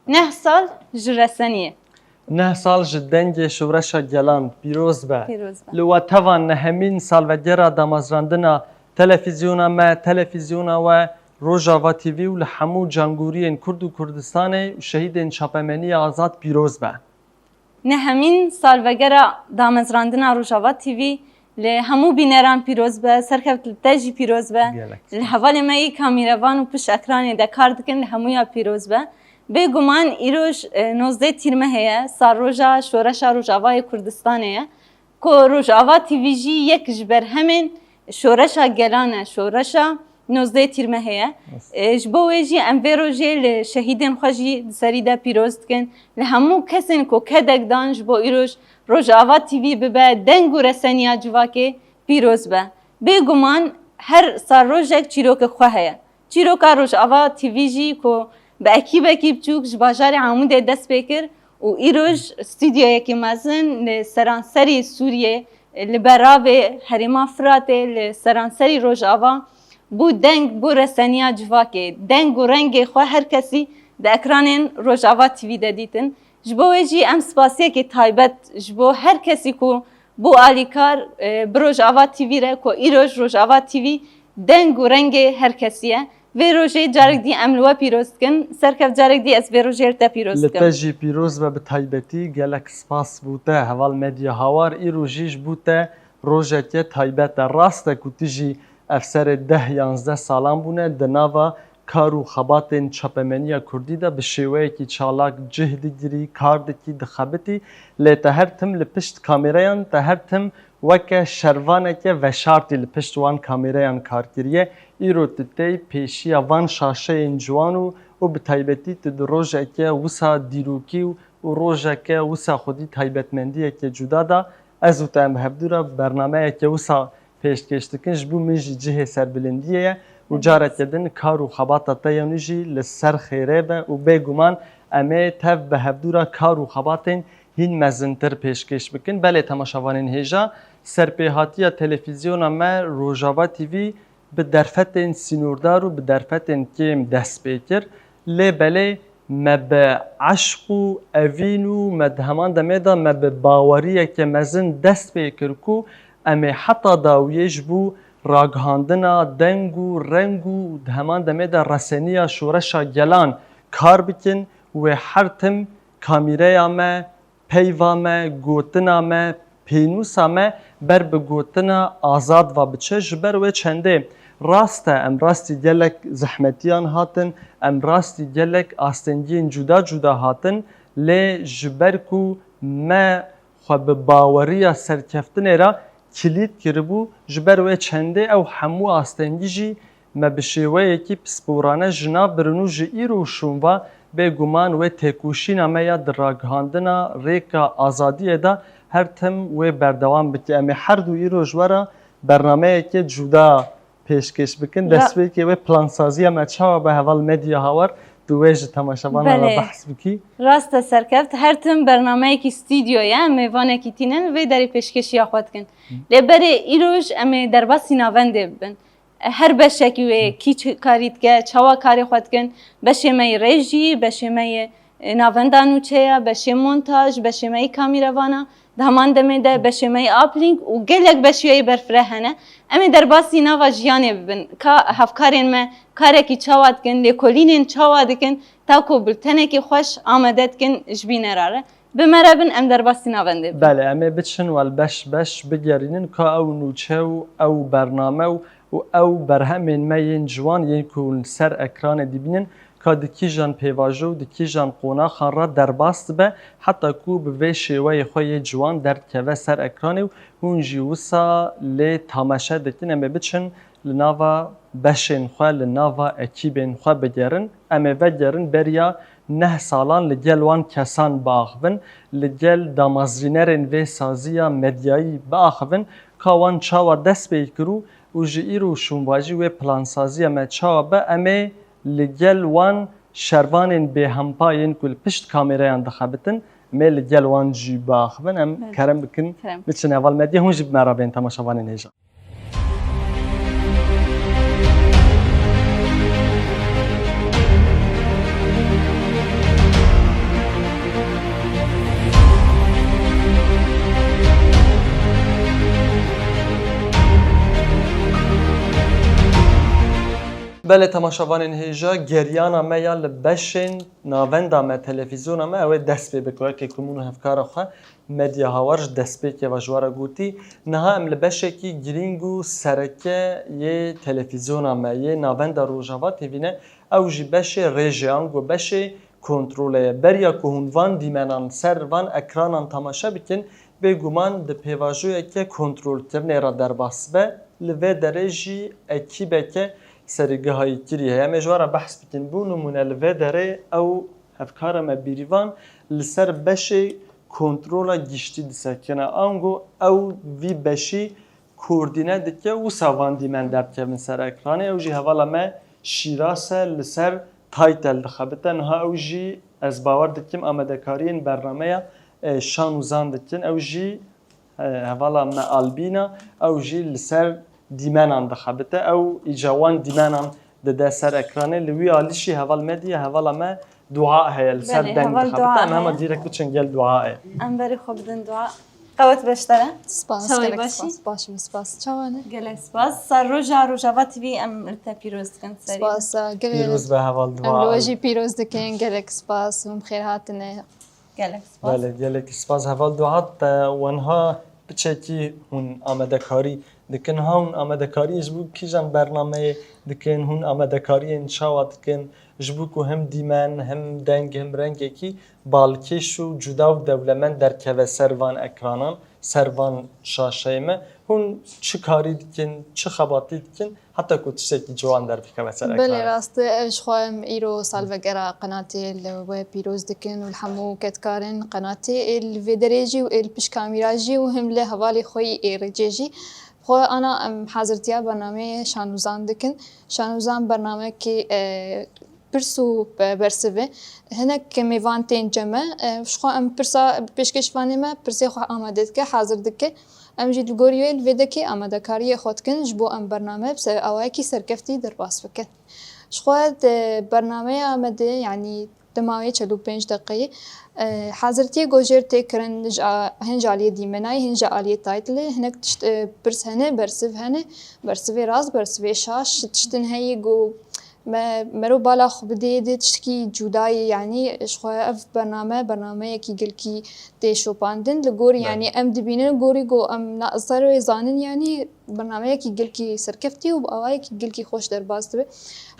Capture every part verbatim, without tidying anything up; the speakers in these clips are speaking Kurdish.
Neh sal ji reseniyê. Neh sal ji dengê şoreşa gelan pîroz be. Pîroz be. Li we tevan nehemîn salvegera damezrandina televîzyona me, televîzyona we, Rojava T V û li hemû cangoriyên Kurd û Kurdistanê û şehîdên çapemeniya azad pîroz be. Nehemîn salvegera damezrandina Rojava T V li hemû bîneran pîroz be, serkeft li te jî pîroz be. Gelek spas. Li hevalê me yî kamîrevan û pişt ekranê de kar dikin, li hemûya pîroz be. Bêguman îroj, e, nozdeh Tîrmehê ye, sar roja şoreşa Rojavayê Kurdistanê ye. Ku Rojava T V jî yek ji berhemên şoreşa gelan e, şoreşa nozdeh Tîrmehê ye. Rast. E, ji bo wê jî em vê rojê li şehîdên xwe jî di serî de pîroz dikin. Li hemû kesên ku kedek dan ji bo îroj Rojava T V bibe deng û reseniya civakê pîroz be. Bêguman her sar rojek çîrokek xwe heye. Çîroka Rojava T V jî ku bi ekîbekî biçûk ji bajarê Amûdê dest pê kir û îroj stûdyoyekî mezin li seranserî Sûriyê, li beravê herêma Firatê, li seranserî Rojava bû deng, bû reseniya civakê. Deng û rengê xwe her kesî di ekranên Rojava T V de dîtin. Ji bo wê jî em spasiyekê taybet ji bo her kesî ku bû alîkar, e, bi Rojava T V re ku îroj Rojava T V deng û rengê her kesî ye. Vê rojê carek dî em li we pîroz dikin. Serkeft, carek dî ez vê rojê li te pîroz dikim. Li te jî pîroz be bi taybetî. Gelek spas bo te, Heval Medya Hawar. Îro jî ji bo te rojeke taybet e. Rast e ku tu jî ev serê deh yanzdeh salan bûne di nava kar û xebatên çapemeniya kurdî de bi şêweyekî çalak cih digirî, kar dikî, dixebitî, lê te her tim li pişt kamêreyan, te her tim weke şervaneke veşartî li pişt wan kamêreyan kar kiriye. Îro tu tê pêşiya van şaşeyên ciwan û, û bi taybetî tu di rojeke wisa dîrokî û, û rojeke wisa xwedî taybetmendiyeke cuda de ez û te em bi hevdû re bernameyeke wisa pêşkêş dikin. Ji bo min jî cihê serbilindiyê ye û careke din kar û xebata te ya nû jî li ser xêrê be û bêguman em ê tev bi hevdû re kar û xebatên hîn mezintir pêşkêş bikin. Belê temaşevanên hêja, serpêhatiya televîzyona me Rojava T V bi derfetên sînordar û bi derfetên kêm dest pê kir. Lê belê me bi eşq û evîn û me di heman demê de me bi baweriyeke mezin dest pê kir ku em ê heta dawiyê ji bo ragihandina deng û reng û di heman demê de reseniya şoreşa gelan kar bikin. Wê her tim kamîreya me, peyva me, gotina me, pênûsa me ber bi gotina azad ve biçe. Ji ber wê çendê rast e, em rastî gelek zehmetiyan hatin, em rastî gelek astengiyên cuda cuda hatin, lê ji ber ku me xwe bi baweriya serkeftinê re kilît kiribû, ji ber wê çendê ew hemû astengî jî me bi şêweyekî pisporane ji nav birin û ji îro û şûn ve bêguman wê têkoşîna me ya di ragihandina rêka azadiyê de her tim wê berdewam bike. Em ê her du îro ji we re bernameyeke cuda pêşkêş bikin. Ra- Destpêkê wê plansaziya me çawa be, Heval Medya Hawar, tu wê ji temaşevanan re Belê. Behs bikî. Rast e Serkeft, her tim bernameyekî stûdyo ye, mêvanekî tînin, vê derê pêşkêşiya xwe dikin. Lê berê îroj em ê derbasî navendê bibin. Her beşekî wê kî çi karî dike, çawa karê xwe dikin, beşê me yê rêjî, beşê me yê, e, navenda nûçe ye, beşê montaj, beşê me yê kamîrevana, di heman demê de beşê me yê uplink û gelek beşê yê berfireh hene. Em ê derbasî nava jiyanê bibin, ka hevkarên me karekî çawa dikin, lêkolînên çawa dikin, ta ku bultenekî xweş amade dikin ji bînera re. Bi me re bin, em derbasî navendê bibin. Belê, em ê biçin wel beş beş bigerînin ka ew nûçe û ew bername û, û ew berhemên me yên ciwan yên ku hûn li ser ekranê dibînin, ka di kîjan pêvajo û di kîjan qonaxan re derbas dibe, heta ku bi vê şêweyê xwe yê ciwan derdikeve ser ekranê û hûn jî wisa lê tamaşe dikin. Em ê biçin li nava beşên xwe, li nava ekîbên xwe bigerin. Em ê vegerin beriya neh salan li gel wan kesan biaxivin, li gel damezrînerên vê saziya medyayî biaxivin, ka wan çawa dest pê kirû û ji îro û şûnva jî wê plansaziya me çawa be, em ê li gel wan şervanên bêhempa yên ku li pişt kamêreyan dixebitin, em ê li gel wan jî biaxivin. Em Belê. kerem bikin, Kerem. biçin heval medya, hûn jî bi me re bên temaşevanên hêja. Belê, temaşevanên hêja, geriyana me ya li beşên navenda me, televîzyona me, ew ê dest pê bike. Weke ku min û hevkara xwe Medya Hawar ji destpêkê ve ji we re gotî, niha em li beşekî girîng û sereke yê televîzyona me, yê navenda Rojava T V ne, ew jî beşê rêje, ango beşê kontrolê ye. Beriya ku hûn van dîmenan ser van ekranan temaşe bikin, bêguman di pêvajoyeke kontrolkirinê re derbas be. Li vê derê jî ekîbeke serîgihayîkirî heye. Em ê ji we re behs bikin. Bo nimûne, li vê derê ew hevkara me Bîrîvan li ser beşê kontrola giştî disekine. Ango ew vî beşî koordîne dike, wisa van dîmen derdikevin ser ekranê. Ew jî hevala me Şîras e, li ser title dixebite. Niha ew jî, ez bawer dikim, amadekariyên bernameya, e, Şan û Zan dikin. Ew jî, e, hevala me Albîna, ew jî li ser dîmenan dixebite. Ew îca wan dîmenan dide ser ekranê. Li wî alî jî heval me diye, hevala me Dua heye, li ser Belê, deng heval dixebite. Dua Em hema heye. Dîrek biçin gel Duayê. Em berê xwe bidin Dua. Qewet beşdere. Spas, Çawayî gelek başî? Spas. Baş im, spas. Çawa ne? Gelek spas. Ser roja Rojava T V em li te pîroz dikin serî. Spas, e, gelek. Pîroz be heval Dua. Em li we jî pîroz dikin, gelek spas. Hûn bi xêr hatine. Gelek spas. Belê, gelek spas heval Dua. Te wenha piçekî hûn amadekarî dikin? Ha, hûn amadekariyê ji bo kîjan bernameyê dikin? Hûn amadekariyên çawa dikin? Ji bo ku hem dîmen, hem deng, hem rengekî balkêş û cuda û dewlemend derkeve ser van ekranan, ser van şaşeyê me. Hûn çi karî dikin, çi xebatî dikin, heta ku tiştekî ciwan derbikeve ser ekranê? Belê, rast e. Ev ji xwe em îro salvegera qenatê li we pîroz dikin û li hemû kedkarên qenatê ê li vê derê jî û ê li pişt kamîra jî û him li hevalê xwe yî ê rêcê jî. Xwe ana em hazirtiya bernameyê Şan û Zan dikin. Şan û Zan bernamekî, e, pirs û be-, bersiv e. Hinek mêvan tên cem e. E, ji xwe em pirsa pêşkêşvanê me pirsê xwe amade dike, hazir dike. Em jî li gorî wê li vê dekê amadekariyê xwe dikin, ji bo em bername bi se-, awayekî serkeftî derbas bikin. Ji xwe di bernameya me de, yanî dema wê çel û pênc deqeyê, e, hazirtiyê ku jêr tê kirin ji a-, hin ji aliyê dîmenayê, hin ji aliyê taytilê, hinek tişt, e, pirs hene, bersiv hene, bersivê rast, bersivê şaş, tiştin heyî ku me, mero bala xwe bidê, dê tiştekî cuda ye, yanî ji xwe ev bername, bernameyekî gelkî tê şopandin. Li gor, Belê. yanî em dibînin gorî ku em na-, ser wê zanin, yanî bernameyekî gelkî serkeftî û bi awayekî gelkî xweş derbas dibe.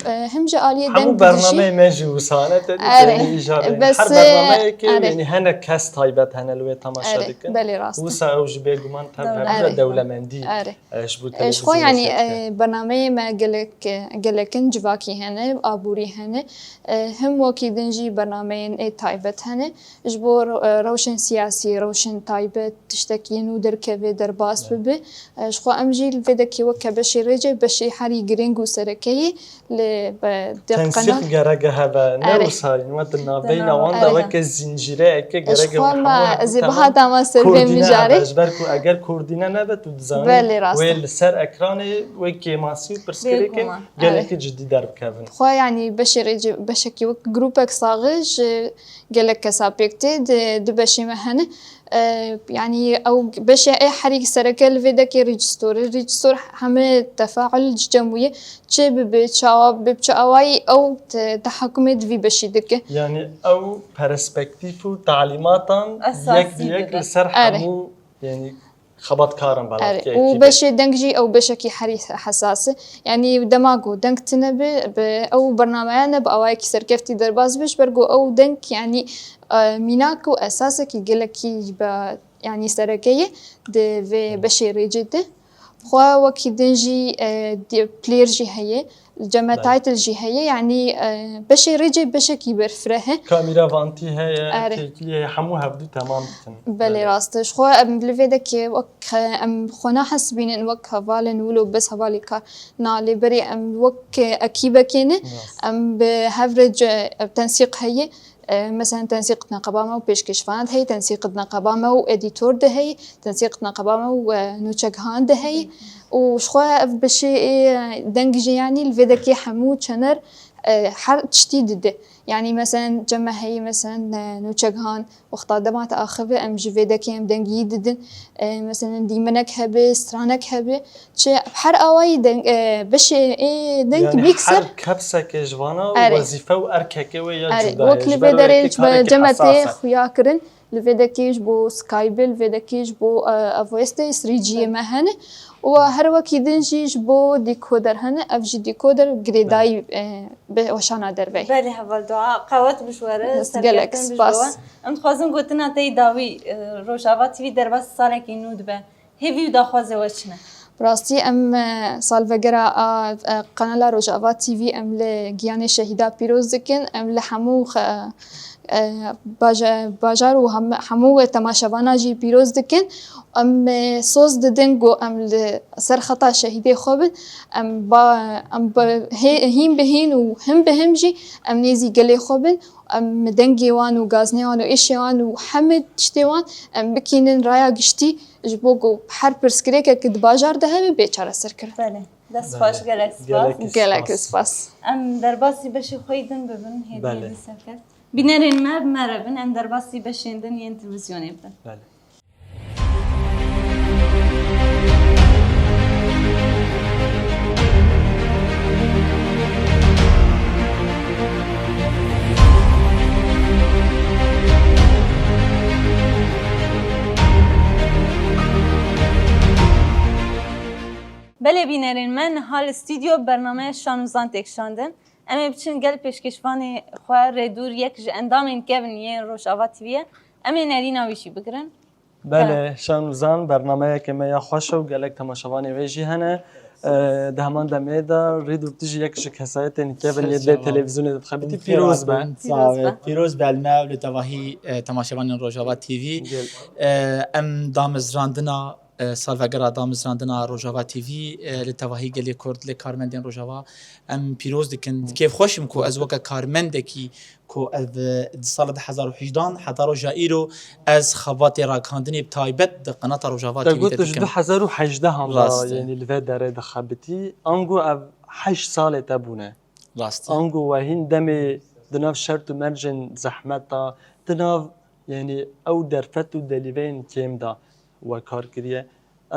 E, him ji aliyê Hemû deng didijî. bernameyê me jî wisa ne, te dî Erê, tenê îja re. bes, Her bernameyekê, erê. yanî hinek kes taybet hene li wê temaşe Erê, dikin. belê rast e. Wisa ew jî bêguman tev Dewlemendî. hemû Erê. dewlemendî, Erê. e, ji bo E, ji xwe, yanî, televîzyonê e, bernameyê me gelek, e, gelek in, civakî hene, aborî hene. E, him wekî din jî bernameyên ê taybet hene. Ji bo re-, rewşên siyasî, rewşên taybet, tiştekî nû derkeve, derbas Evet. bibe. E, ji xwe em jî li vê dekê weke beşê rêcê, beşê herî girîng û sereke yê li be-, di Tensîq qenat. gereke hebe, ne Erê. wisa, yanî we di navbeyna Di nav-, wan de erê. weke zincîreyeke E, ji gereke xwe hûn me, hemû ez ê hemû bihata me ser vê koordîne mijarê. hebe. Ji ber ku eger koordîne nebe, tu dizanî Belê, rast wê e. li ser ekranê wê kêmasî û pirsgirêkên Bêguman, gelekî erê. cidî derbikevin. Xwe, yanî beşê rêcê, beşekî wek grûpek saxî ji gelek kesa pêk tê, di, di beşê me hene. E, yanî ew beşê ê herî sereke li vê dekê rejîstor e. Rejîstor heme tefaul ji cem wî ye. Çi bibe, çawa bibe, bi çi awayî ew te-, tehakumê di vî beşî dike. Yanî ew perspektîf û talîmatan Esasî yek bi yek dibe. li ser Erê. hemû, yanî xebatkaran Erê, belavkê û ekîbê. beşê deng jî ew beşekî herî hesas e. Yanî dema ku deng tune be, be ew bernameya ne bi awayekî serkeftî derbas be, ji ber ku ew deng, yanî, e, mînak û esasekî gelekî be, yanî sereke ye di vê Evet. beşê rêcê de. Xwe wekî din jî, e, di-, player jî heye. Cem me Belê. title jî heye, yanî, e, beşê rêcê beşekî berfireh e. Kamîra vantî heye, Erê. têkilî heye, hemû hevdû temam dikin. Belê, Belê. rast e. Ji xwe em li vê dekê wek, e, em xwe nahesibînin wek hevalên wilo bes hevalê ka na lê berê em wek, e, ekîbekê ne. Rast. Em bi hev re ce-, tensîq heye. E, mesela tensîq di neqeba me û pêşkêşvan de heye, tensîq di neqeba me û edîtor de heye, tensîq di neqeba me û, e, nûçegihan de heye. Û ji xwe ev beşê ê deng jî, yanî li vê dekê hemû çener E, her tiştî dide. Yanî, meselen, cem me heye, meselen, e, nûçegihan, wexta dema te axive, em ji vê dekê em dengiyî didin. E, meselen, dîmenek hebe, stranek hebe. Çi her awayî deng, e, beşê, ê, deng Yanî mîkser. Her kepsekê ji vana Erê. Wezîfe û erkekê wê ya Erê, cuda ye. Wek li vê derê ji me cem me tê xuya kirin. Li vê dekê ji bo Skype, li vê dekê ji bo, e, ev westê, three G yê me hene. Û her wekî din jî ji bo dîkoder hene. Ev jî dîkoder girêdayî, e, bi weşana derveyî. Belê heval dua. Qewet bi ji we re, Gelek serkeftin bi ji spas. Bo we. Em dixwazin gotina te yî dawî, e, Rojava T V derbas salekî nû dibe. Hêvî û daxwazê we çi ne? Bi rastî em, e, salvegera a, e, kanala Rojava T V em li giyanê şehîda pîroz dikin. Em li hemû xe-, e, baja-, bajar û hem-, hemû temaşevana jî pîroz dikin. Em, e, soz didin ku em li ser xeta şehîdê xwe bin. Em ba-, em bi hê-, hîn bi hîn û him bi him jî em nêzî gelê xwe bin. Em dengê wan û gaznê wan û êşê wan û hemî tiştê wan em bikînin raya giştî. Ji bo ku her pirsgirêkek di bajar de hebe bê çareserkirin. Belê. Dest xweş, gelek spas. Gelek spas. Em derbasî beşê xwe yî din bibin, hêdî Belê. Hêdî serkeft. Bînerên me, bi me re bin, em derbasî beşên din yên televîzyonê bibin. Belê. Belê bînerên me, niha li stûdyo bernameya Şan û Zan tê kişandin. Em ê biçin gel pêşkêşvanê xwe rê dûr, yek ji endamên kevin yên Rojava T V'ye. Em ê nerîna wî jî bigirin. Belê, Şan û Zan bernameyeke me ya xweş e û gelek temaşevanê wê jî hene. E, di heman demê de rê dûr tu jî yek ji kesayetên kevin yê vê televîzyonê de dixebitî. Pîroz be. Pîroz be. Pîroz be li me û li tevahî, e, temaşevanên Rojava T V. Gel. E, em damezrandina e, salvegera damezrandina Rojava T V, e, li tevahî gelê Kurd, li karmendên Rojava em pîroz dikin. Kêfxweş im ku ez weke karmendekî ku ev, e, di sala du hezar û hejdehan heta roja îro ez xebatê ragihandinê bi taybet di qenata Rojava T V de dikim. Te got tu ji du hezar û hejdehan re, Rast e. Yanî li vê derê dixebitî, ango ev heşt salê te bûne. Rast e. Ango we hîn demê di nav şert û mercên zehmet de, di nav, yanî ew derfet û delîveyên kêm de we kar kiriye.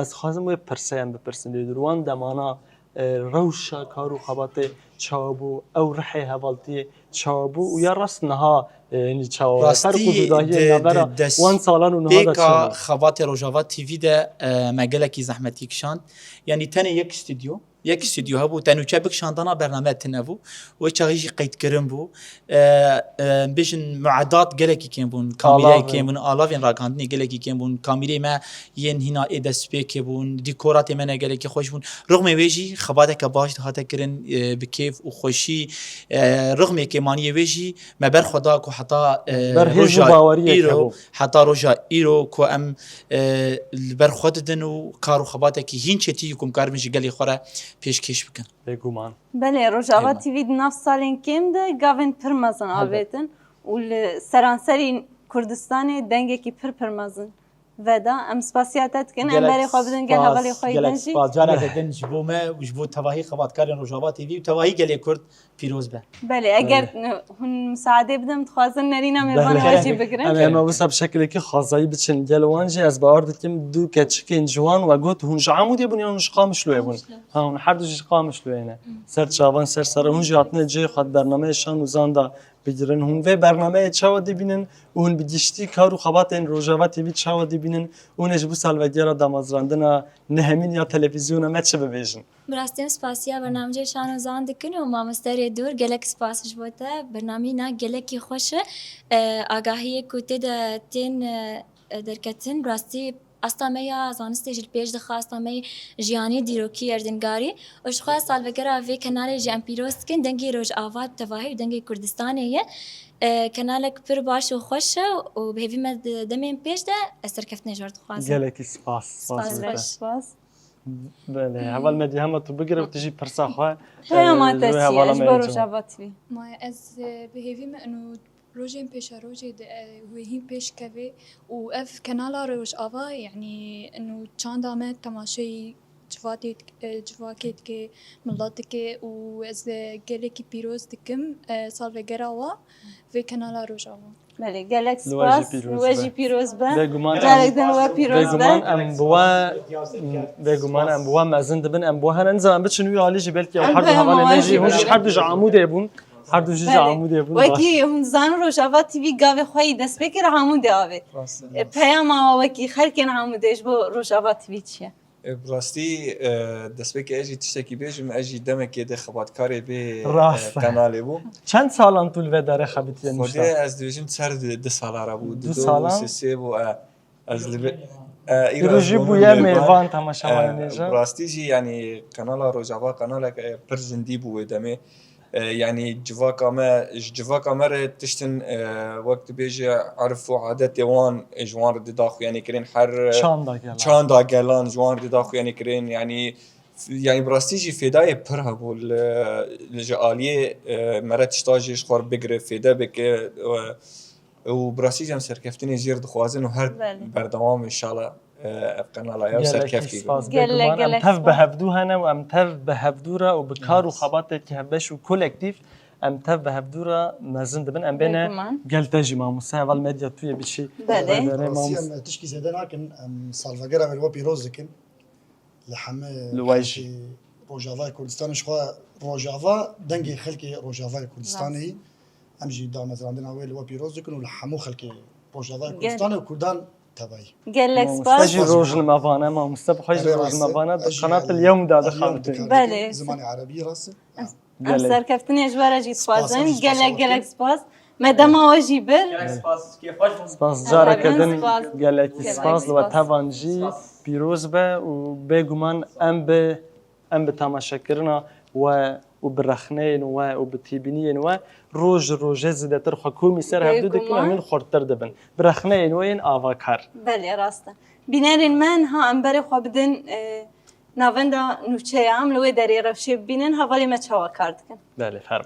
Ez dixwazim wê pirseyê em bipirsin lê, di wan demana, e, rewşa kar û xebatê çawa bû, ew rihê hevaltiyê çawa bû û ya rast niha, e, yanî çawa ye? Rastî, ferq û cudahiyê di, navbera di wan salan û niha de çi bû? Xebatê Rojava T V de, e, me gelekî zehmetî kişand. Yanî tenê yek stûdyo, Yek stûdyo hebû, te nûçe bikişandana bername tune bû. Wê çaxî jî qeydkirin bû. E, e, bêjin muedat gelekî kêm bûn, kamîreyê kêm bûn, alavên ragihandinê gelekî kêm bûn, kamîrê me yên hîna ê destpêkê bûn, dîkoratê me ne gelekî xweş bûn. Rixmê wê jî xebateke baş dihate kirin, e, bi kêf û xweşî. E, rixmê kêmaniyê wê jî me ber xwe da ku heta, e, roja îro, heta roja îro ku em, e, li ber xwe didin û kar û xebatekî hîn çêtî ku em karibin ji gelê xwe re pêşkêş bikin. Bêguman. Belê, Rojava T V di nav salên kêm de gavên pir mezin avêtin û li seranserî Kurdistanê dengekî pir pir mezin veda. Em spasiya te dikin, em berê xwe bidin gel hevalê xwe yî din jî. Gelek spas. Careke din ji bo me û ji bo tevahî xebatkarên Rojava T V û tevahî gelê Kurd pîroz be. Belê, eger hûn misaadê bidin, dixwazin nerîna mêvanê we jî bigirin. Em ê me wisa bi şekilekî xwezayî biçin gel wan jî. Ez bawer dikim du keçikên ciwan we got hûn ji Amûdê bûn yan hûn ji Qamişloyê bûn? Ha, hûn her du jî ji Qamişloyê ne. Ser çavan, ser sera hûn jî hatine cihê xwe di bernameyê Şan û Zan de bigirin. Hûn vê bernameyê çawa dibînin û hûn bi giştî kar û xebatên Rojava T V çawa dibînin? Hûn ê ji bo salvegera damezrandina nehemîn ya televîzyona me çi bibêjin? Bi rastî em spasiya bernamecê Şan û Zan dikin û mamoste Rêdûr gelek spas ji bo te. Bernamîna gelekî xweş e. E, agahiyê ku tê de tên, e, derketin, bi rastî asta me ya zanistê jî li pêş dixe, asta me yê jiyanî, dîrokî, erdingarî. Û ji xwe salvegera vê kenalê jî em pîroz dikin. Dengê Rojava bi tevahî û dengê Kurdistanê ye. E, kenalek pir baş û xweş e û bi hêvî me di demên pêş de ez serkeftinê ji we re dixwazim. Gelekî spas. Spas, spas. Belê, heval Medya hema tu bigire û tu jî pirsa xwe, Peyama e, ji te wê çi ye hevala ji me bo Rojava T V? Ma ez, e, bi hêvî me ino rojên pêşerojê de, e, wê hîn pêş keve û ev kenala Rojava, yanî ino çanda me temaşeyî civatê dik-, e, civakê dike, milet dike û ez, e, gelekî pîroz dikim, e, salvegera wa vê kanala Rojava. Belê, gelek Li we jî spas. Pîroz Li we be. Jî pîroz be. Bêguman em, Gelek din we pîroz bêguman be. Em bi we, bêguman em bi we mezin dibin, em bi we herin. Nizanim em biçin wî alî jî belkî ew Em her du hevalê me jî, hûn jî her du ji Amûdê bûn. Her du jî ji Amûdê bûn. Wekî hûn dizanin Rojava T V gavê xwe yî destpêkê li Amûdê avê. Rast e. E, peyama we wekî xelkên Amûdê ji bo Rojava T V çi ye? E, bi rastî, e, destpêkê ez jî tiştekî bêjim, ez jî demekê de xebatkarê vê, e, Rast e. Qenalê bûm. Çend salan tu li vê derê xebitiye Xwedê nuşta? Ez dibêjim ser di, du sala re bû. Du Du salan? Sê bû, e, ez li vê, e, îro Îro ez jî bûme bûye mêvan. Mêvan temaşevanê E, nêja. Bi rastî jî, yanî, qenala Rojava qenalek, e, pir zindî bû wê demê. E, yanî civaka me, ji civaka me re tiştin, e, wek dibêje, erf û adetê wan, e, ji wan re dida xuyanî kirin. Her, e, Çanda gelan. Çanda gelan ji wan re dida xuyanî kirin. Yanî, f-, yanî bi rastî jî fêdayê pir hebû li, li ji aliyê, e, me re tişta jî ji xwe re bigire, fêde bike, e, û bi rastî jî em serkeftinê jê re dixwazin û her Belê. Berdewam inşallah, e, ev qenala ye û Gelekî serkeftî be. Spas Gelek, bêguman. Em gelek tev bi spas. Hevdû hene û em tev bi hevdû re û bi kar û Yes. xebatekî hevbeş û kolektîf em tev bi hevdû re mezin dibin. Em bêne Bêguman. Gel te jî mamoste heval medya tu yê biçî. Belê. Em Rastî mamoste. Em tişkî zêde nakin, em salvegera me li we pîroz dikin. Li heme Li we jî. Xelkê Rojavayê Kurdistanê, ji xwe Rojava dengê xelkê Rojavayê Kurdistanê yî. Em jî damezrandina wê li we pîroz dikin û li hemû xelkê Rojavayê Gel- Kurdistanê û Kurdan tevayî. Gelek Mamoste spas. Jî rojnamevane, mamoste bi xwe jî Erê rast e. Rojnamevane, Ez jî qanat el-, el-yewm da el-yewm dixabite. Belê. Zimanê erebî rast e. Em Gelek. Serkeftinê ji we re jî Spas, dixwazin. Em jî spas Gelek, gelek spas. Me dema we jî bir. Gelek spas, kêf xweş bû. Spas, Em careke herin din spas. Gelekî Gelek spas li we spas. Tevan jî Spas. Pîroz be û bêguman em bi, em bi temaşekirina we û bi rexneyên we û bi têbîniyên we roj ji rojê zêdetir xwe komî ser hevdû dikin û Bêguman. Em hîn xurttir dibin. Bi rexneyên we yên avakar. Belê, rast e. Bînerên me niha em berê xwe bidin, e, Navenda nûçeya em li wê derê rewşê bibînin, hevalê me çawa kar dikin. Belê, fermo.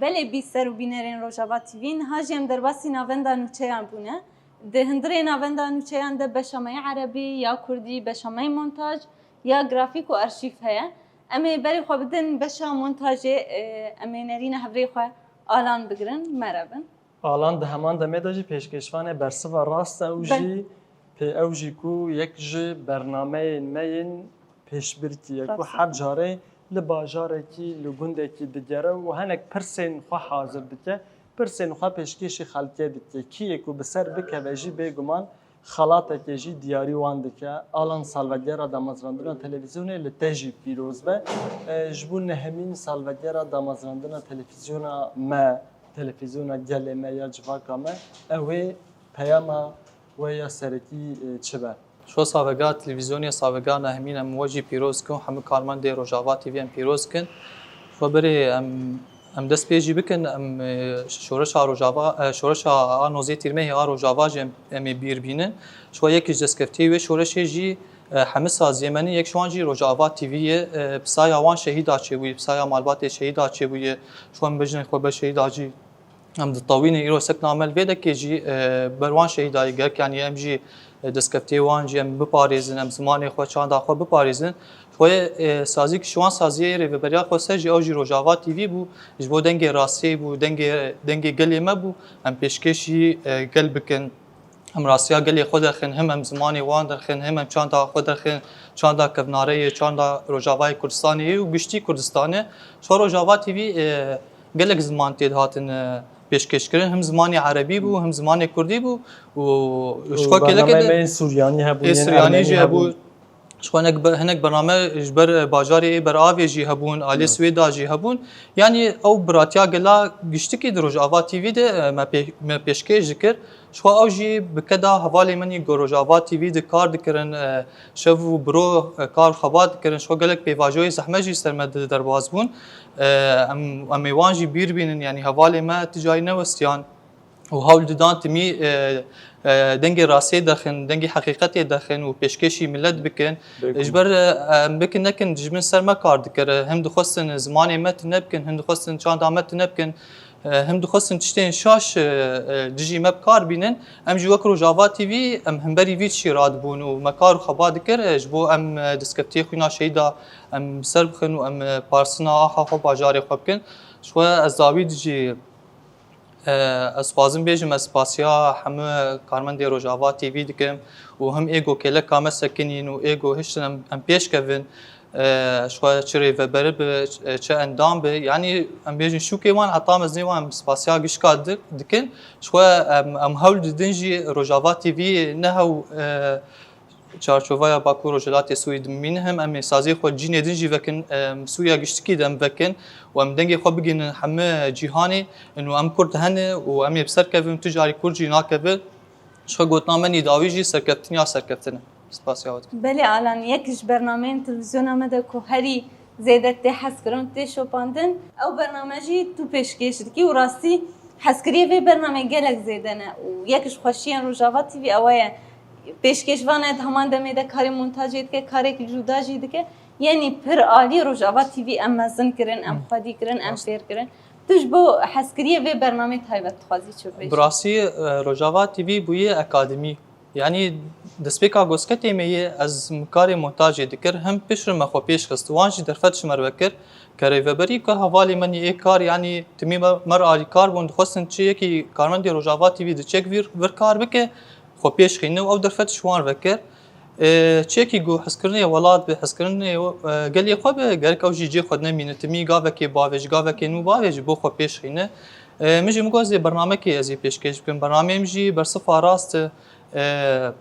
Belê bîser û bînerên Rojava T V, niha jî em derbasî navenda nûçeyan bûne. Di hundirê navenda nûçeyan de beşa me ya erebî, ya kurdî, beşa me ya montaj, ya grafîk û arşîv heye. Em ê berê xwe bidin beşa montajê, e, em ê nerîna hevrê xwe Alan bigirin, mere bin. Alan di heman demê de jî pêşkêşvanê bersiva rast e û Be- jî pê ew jî ku yek ji bernameyên me yên pêşbirkî ye ku Rast e. Her carê li bajarekî, li gundekî digere û hinek pirsên xwe hazir dike, pirsên xwe pêşkêşî xelkê dike. Kî yê ku bi ser bikeve jî bêguman xelatekê jî diyarî wan dike. Alan salvegera damezrandina televîzyonê li te jî pîroz be. E, ji bo nehemîn salvegera damezrandina televîzyona me, televîzyona gelê me ya civaka me, ew ê peyama we ya serekî, e, çi be? Ji xwe salvegera televîzyonê, salvegera nehemîn em we jî pîroz dikin û hemû karmendê Rojava T V em pîroz dikin. Ji xwe berê em, em dest pê jî bikin, em, e, şoreşa Rojava, e, şoreşa a nozê Tîrmehê a Rojava jî em, em ê bîr bînin. Ji xwe yekî ji destkeftiyê wê şoreşê jî, e, hemî saziyê me ne, yek ji wan jî Rojava T V ye, e, pisaya wan şehîda çêbûye, pisaya malbatê şehîda çêbûye. Ji xwe em bejinên xwe ber şehîda jî Em ditewînin îro sek name li vê dekê jî, e, ber wan şehîdayî gerek, yanî em jî, e, destkeftiyê wan jî em biparêzin, em zimanê xwe, çanda xwe biparêzin. Xwe, e, sazî ki ji wan saziyê rêveberiya xwe ser jî ew jî Rojava T V bû, ji bo dengê rastiyê bû, dengê, dengê gelê me bû, em pêşkêşî, e, gel bikin. Em rastiya gelê xwe derxin, him em zimanê wan derxin, him em çanda xwe derxin, çanda kevnare ye, çanda Rojavayê Kurdistanê ye û giştî Kurdistanê. Ji xwe Rojava T V, e, gelek ziman tê dihatin, e, pêşkêşkirin, him zimanê erebî bû, him zimanê kurdî bû û ji xwe kêleke de Suryanî hebû, ê Suryanî jî hebû. Ji xwe hinek be-, hinek bername ji ber bajarê ê ber avê jî hebûn, alê Swêda jî hebûn. Yanî ew biratiya gela giştikî di Rojava T V de, e, me pê-, me pêşkêş dikir. Ji xwe ew jî bi keda hevalê min î ku Rojava T V de kar dikirin, e, şev û biro, e, kar xebat dikirin. Ji xwe gelek pêvajoyê zehmet jî ser me de derbas bûn. E, em, em ê wan jî bîr bînin, yanî hevalê me ti cayî newestiyan. û hewl didan timî, e, e, dengê rastiyê derxin, dengê heqîqetê derxin û pêşkêşî milet bikin. Belkû. Ji ber, e, em bikin nekin dijmin ser me kar dikir. Him dixwestin zimanê me tune bikin, him dixwestin çanda me tune bikin, e, him dixwestin tiştên şaş, e, e, dijî me bi kar bînin. Em jî wek Rojava T V, em himberî vî tiştî radibûn û me kar û xebat dikir, e, ji bo em, e, destkeftiyê xwîna şehîda em ser bixin û em, e, parsina axa xwe, bajarê xwe bikin. Ji xwe ez dawî dijî, e, ez dixwazim bêjim, ez spasiya hemû karmendê Rojava T V dikim û him ê go kêleka me sekinîn û ê go hiştin em, em pêş kevin. E, ji xwe çi rêveberi bi, e, çi endam bi, yanî em bêjin şûkê wan, heta mezinê wan em spasiya gişka di-, dikin. Ji xwe em, em hewl didin jî Rojava T V ne hew, e, çarçoveya Bakur Rojhilatê Sûrî dimîne, him em ê saziyê xwe cînê din jî vekin, em Sûriya giştikî de em vekin û em dengê xwe bigihînin hemû cîhanê, û em Kurd hene û em ê bi ser kevin, tu carî Kurd jî nakeve. Ji xwe gotina me nî dawî jî serkeftin ya serkeftin e. Spasiya we dikim. Belê Alan, yek ji bernameyên televîzyona me de ku herî zêde tê hezkirin, tê şopandin, ew bername jî tu pêşkêş dikî û rastî hezkiriyê vê bernameyê gelek zêde ne û yek ji xweşiyên Rojava T V ewe ye. Pêşkêşvan e, di heman demê de karê montajê dike, karekî cuda jî dike. Yenî pir alî Rojava T V em mezin kirin, em Hı. xwedî kirin, em Rast. fêr kirin. Tu ji bo hezkiriyê vê bernameyê taybet dixwazî çi bibêjî? Bi rastî, e, Rojava T V bûye akademî. Yanî destpêka gosketê me yê ez karê montajê dikir, him piştre me xwe pêş xist. Wan jî derfet ji me re vekir. Ke rêveberî ku hevalê me nî ê kar, yanî timî me, me re alîkar bûn, dixwestin çi yekî karmendê Rojava T V di çek vir, vir kar bike, xwe pêş xîne û ew derfet ji wan re vekir. E, çekî ku hezkirinê welat bi, hezkirinê, e, gelê xwe bi, gerek ew jî cê xwe nemîne. Timî gavekê bavêj, gavekê nû bavêj, bo xwe pêş xîne. E, min jî min got, ez ê bernamekê ez ê pêşkêş bikim. Bernameyê min jî bersifa rast e. E,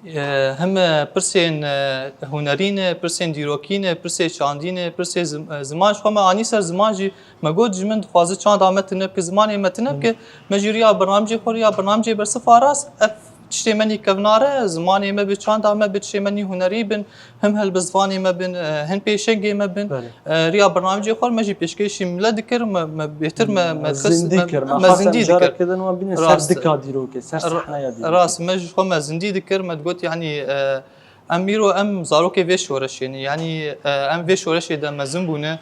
e, him pirsên, e, hunerî ne, pirsên dîrokî ne, pirsê çandî ne, pirsê zim-, e, ziman. Ji xwe me anî ser ziman jî, me got, ji min dixwaze çanda me tune bike, zimanê me tune bike. Me jî riya bernamecê xwe, riya bernamecê bersifa rast. Ev tiştê me nî kevnar e, zimanê me bi, çanda me bi, tiştê me nî hunerî bin, him helbestvanê me bin, e, hin pêşengê me bin. Belê. E, riya bernamecê xwe me jî pêşkêşî millet dikir, me, me bêtir me, me Me dixist, zindî me, kir, me me xwest zindî em dikir. Carekê din wan bîne ser Rast. dika dîrokê, ser Ra-, sehneya dîrokê. Rast, me ji xwe me zindî dikir, me digot, yanî, e, em îro em zarokê vê şoreşê ne, yanî, e, em vê şoreşê de mezin bûne.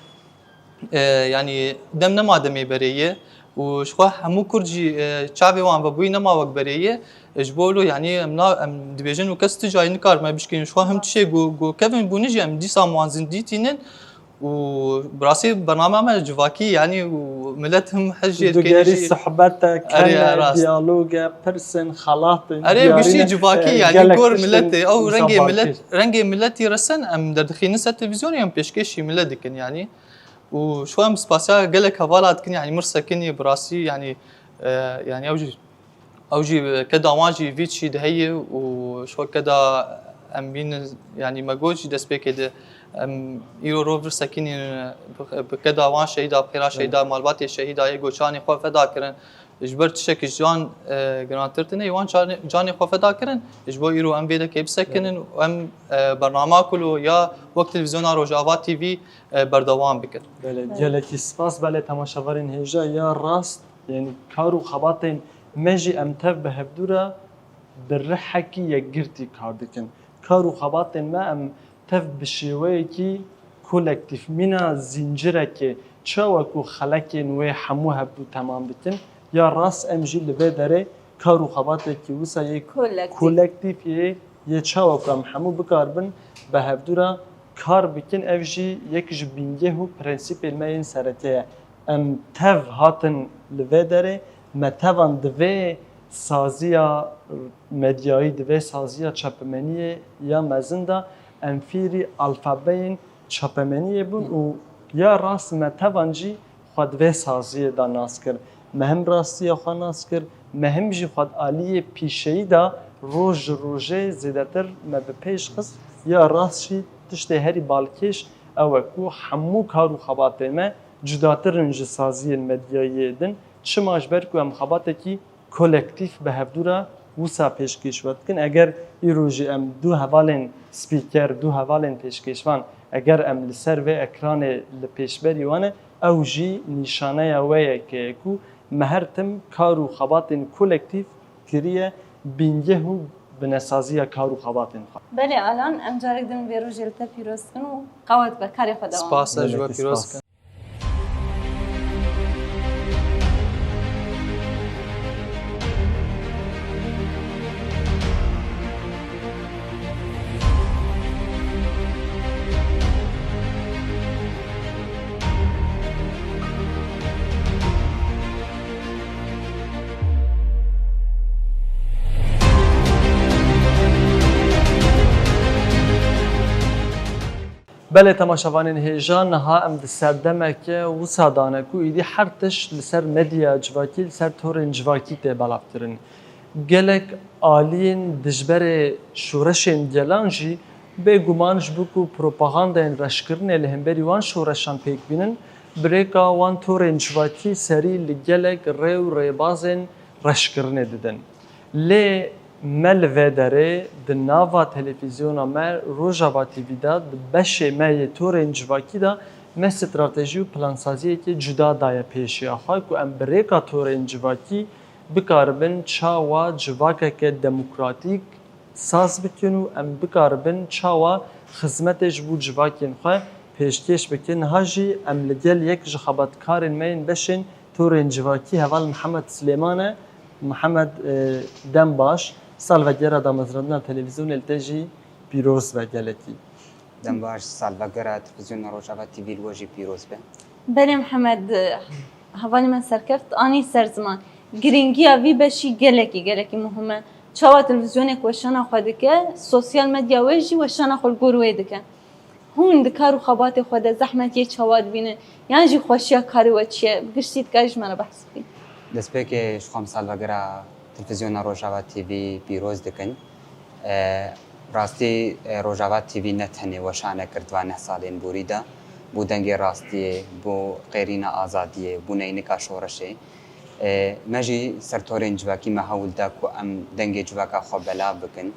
E, yanî dem nema demê berê ye û ji xwe hemû Kurd jî, e, çavê wan vebûyî nema wek berê ye. E, ji bo wilo, yanî em na, em dibêjin û kes tu carî nikar me bişkînin. Ji xwe him tişê ku, ku kevin bûne jî em dîsa wan zindî tînin û bi rastî bername me civakî, yanî û millet him hez jê Tu dikerî jî. sohbet e, Erê, kene, rast. diyalog e, pirsin, xelatên, Erê, diyarî giştî ne, civakî, e, yanî gelek gor tiştin milletê, ew wisa rengê balkêş. millet, rengê milletî resen em derdixînin ser televîzyonê, em pêşkêşî millet dikin, yanî. Û ji xwe em spasiya gelek hevala dikin, yanî mir sekinî bi rastî, yanî, e, yanî ew jî, ew jî keda wan jî vî tişî de heye û ji xwe keda em bînin, yanî me got jî destpêkê de em îro rov vir sekinîn bi, bi keda wan şehîda, bi xêra şehîda, malbatê şehîda yê got canê xwe feda kirin. Ji ber tiştekî ji can, e, girantir tune, wan canê, canê xwe feda kirin. Ji bo îro em vê dekê bisekinin û em, e, bernama ku lo ya wek televîzyona Rojava T V, e, berdewam bikin. Belê, Belê. gelekî spas. Belê, temaşevarên hêja ya rast, yanî kar û xebatên me jî em tev bi hevdû re bi rihekî yekgirtî kar dikin. Kar û xebatên me em tev bi şêweyekî kolektîf, mîna zîncirekê, çawa ku xelekên wê hemû hevdû temam bikin, ya rast em jî li vê derê kar û xebatekî wisa yê Kolektîf. kolektîf yê, yê çawa ku em hemû bikaribin bi hevdû re kar bikin, ev jî yek ji bingeh û prensîpên me yên sereke ye. Em tev hatin li vê derê, me tevan di vê saziya medyayî, di vê saziya çapemeniyê ya mezin de em fêrî alfabeyên çapemeniyê bûn û ya rast me tevan jî xwe di vê saziyê de nas kir. Me him rastiya xwe nas kir, me him jî xwe di aliyê pîşeyî de roj ji rojê zêdetir me bi pêş xist. Ya rast jî tiştê herî balkêş ew e ku hemû kar û xebatê me cudatir in ji saziyên medyayiyê din. Çima? Ji ber ku em xebatekî kolektîf bi hevdû re wisa pêşkêş we dikin. Eger îro jî em du hevalên spîker, du hevalên pêşkêşvan, eger em li ser vê ekranê li pêşberî wan e, ew jî nîşaneya wê ye ke ku Me her tim kar û xebatên kolektîf kiriye bîngeh û binesaziya kar û xebatên xwe. Belê Alan, em carek din vê rojê li te pîroz dikin û qewet be, karê xwe dewam. Spas, ez ji we Gelekî pîroz spas. Dikim. Belê temaşevanên hêja, niha em di serdemeke wisa de ne ku êdî her tişt li ser medya civakî, li ser torên civakî tê belavkirin. Gelek aliyên dijberê şoreşên gelan jî bêguman ji bo ku propagandayên reşkirinê li hemberî wan şoreşan pêk bînin, bi rêka wan torên civakî serî li gelek rê û rêbazên reşkirinê didin. Lê me li vê derê di nava televîzyona me Rojava T V de di beşê me yê torên civakî de me stratejî û plansaziyekê cuda daye pêşiya xwe ku em bi rêka torên civakî bikaribin çawa civakeke demokratîk saz bikin û em bikaribin çawa xizmetê ji bo civakên xwe pêşkêş bikin. Niha jî em li gel yek ji xebatkarên me yên beşên torên civakî heval Mihemed Silêman e. Mihemed, e, dem baş. Salvegera damezrandina televîzyonê li te jî pîroz be gelekî. Dem baş, salvegera televîzyona Rojava T V li we jî pîroz be. Belê Mihemed, hevalê me serkeft anî ser ziman. Girîngiya vî beşî gelekî, gelekî muhim e. Çawa televîzyonê ku weşana xwe dike, sosyal medya wê jî weşana xwe li gor wê dike. Hûn di kar û xebatê xwe de zehmetiyê çawa dibînin? Yan jî xweşiya karê we çi ye? Bi giştî dikarî ji me re behs bikî. Destpêkê ji xwe em salvegera televîzyona Rojava T V pîroz dikin. E, rastî, e, Rojava T V ne tenê weşane kir di van neh salên borî de. Bû dengê rastiyê, bû qêrîna azadiyê, bû neynika şoreşê. E, me jî ser torên civakî me hewl da ku em dengê civaka xwe belav bikin.